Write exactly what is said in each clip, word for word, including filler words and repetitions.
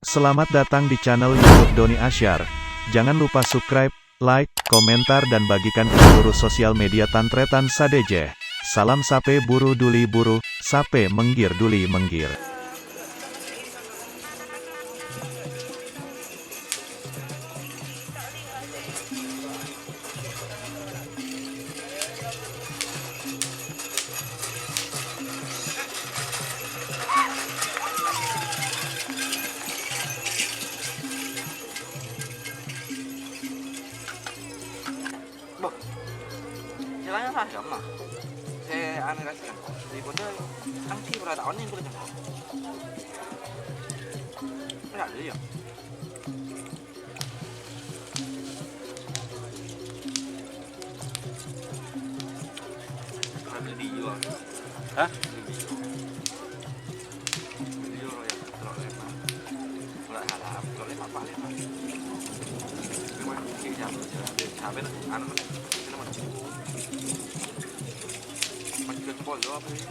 Selamat datang di channel YouTube Doni Asyar. Jangan lupa subscribe, like, komentar, dan bagikan ke seluruh sosial media tan-tarètan sadhâjâ. Salam sapè buru duli buru, sapè mèngghir duli mèngghir. Bo, sè laèn la, ya, Ma. Sè anè, kan. Daripada anggi berada oning, kan. Enggak, iya. Ambil video. Hah? Ambil video. Video ya, terus ya, Pak. Mulai haram, terus ya, Pak, ya, Pak. Cuma, ini siapa, siapa, siapa, anu, mana? Ini mana? Mas, ke Polda apa ini?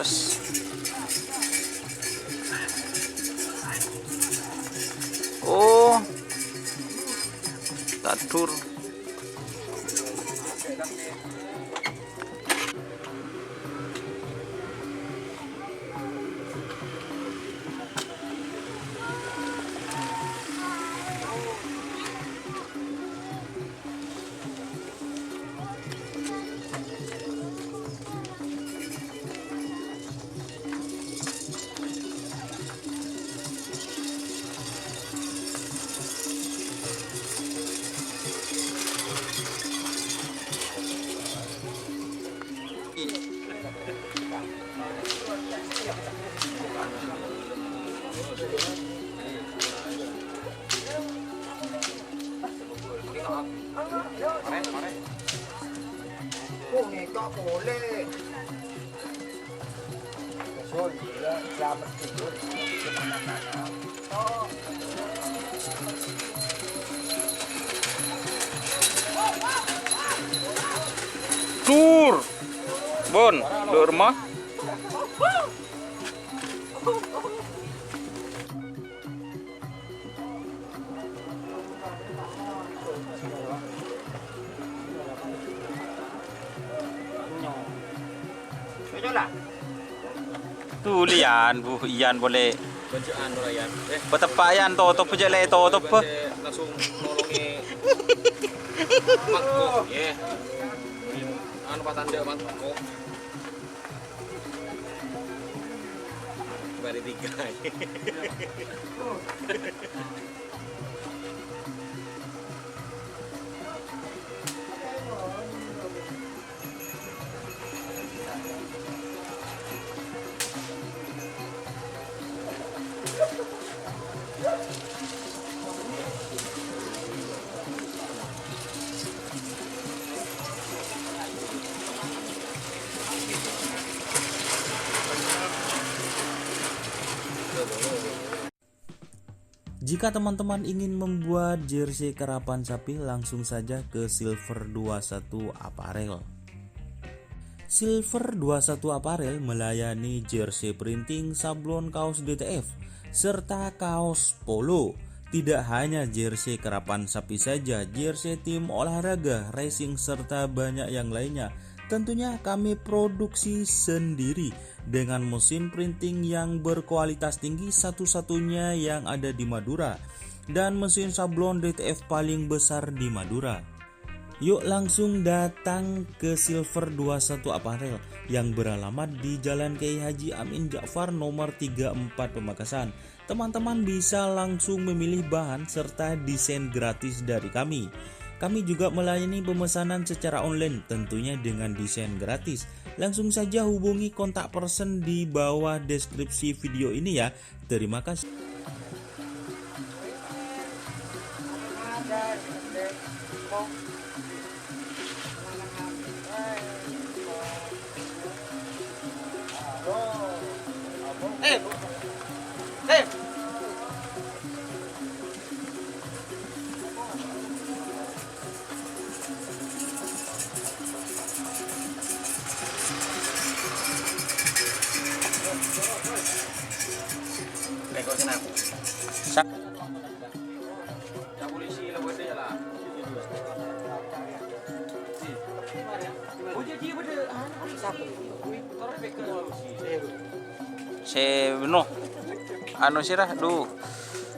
Terus. Oh. Tadur. Dur. Bon, dur mah. Tuliyan, Bu, Iyan polè. Bacaan ora, Yan. Eh. Pateppa', Yan, totop jhâ' lè totop, Bu. Langsung nolongè Mangko, yè. Anu, patandhâ Mangko. Bari tiga. Jika teman-teman ingin membuat jersey karapan sapi, langsung saja ke Silver dua satu Apparel. Silver dua satu Apparel melayani jersey printing, sablon kaos D T F, serta kaos polo. Tidak hanya jersey karapan sapi saja, jersey tim olahraga, racing, serta banyak yang lainnya. Tentunya kami produksi sendiri dengan mesin printing yang berkualitas tinggi, satu-satunya yang ada di Madura, dan mesin sablon D T F paling besar di Madura. Yuk langsung datang ke Silver dua satu Apparel yang beralamat di Jalan Kiai Haji Amin Ja'far nomor tiga empat Pamekasan. Teman-teman bisa langsung memilih bahan serta desain gratis dari kami. Kami juga melayani pemesanan secara online, tentunya dengan desain gratis. Langsung saja hubungi kontak person di bawah deskripsi video ini ya. Terima kasih. Se, no. Anu sira, du.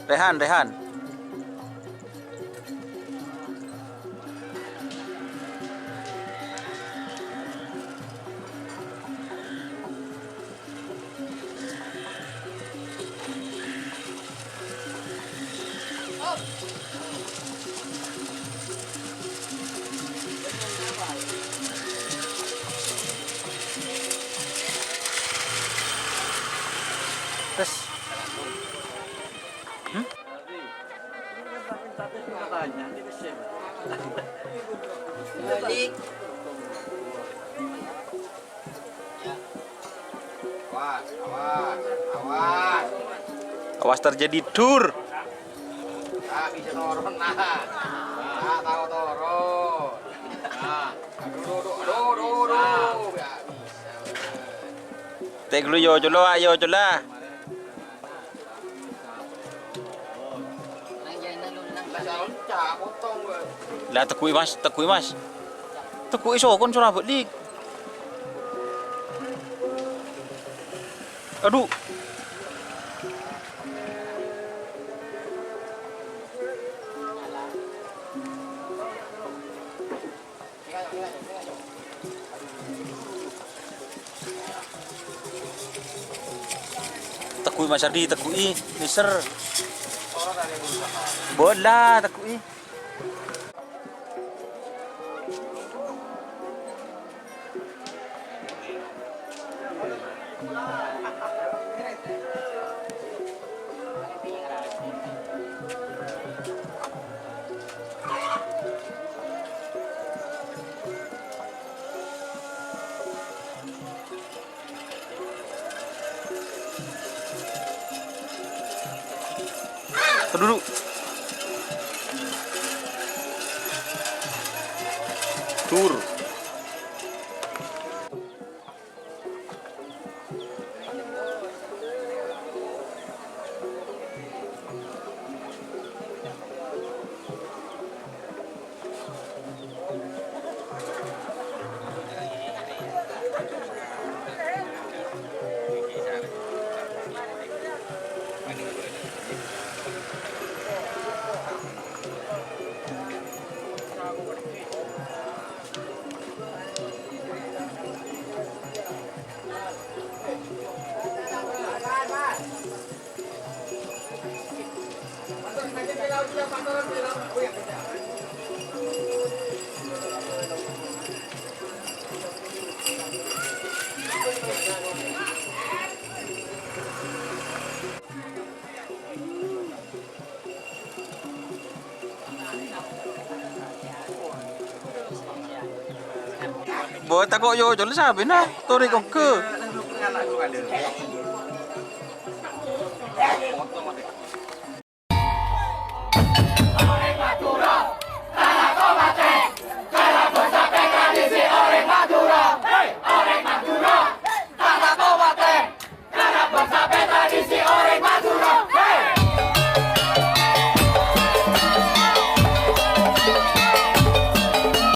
Rehan, Rehan. Tes. Hmm? Balik. Awas, awas, awas. Awas terjadi dur. Nah, bisa turun, nah. Nah, tahu turun. Nah, aduh, aduh, aduh, aduh, aduh. Nggak bisa. Tek lu yo, cola, yo, cola. La, tegghu'i, Mas, tegghu'i, Mas. Tegghu'i sokon sora balik. Aduh. Tegghu'i, Mas Ardi, tegghu'i, mister. Bola, tegghu'i. Duduk. Tur. Bo, tako' yo, jol sabina, tori kongke.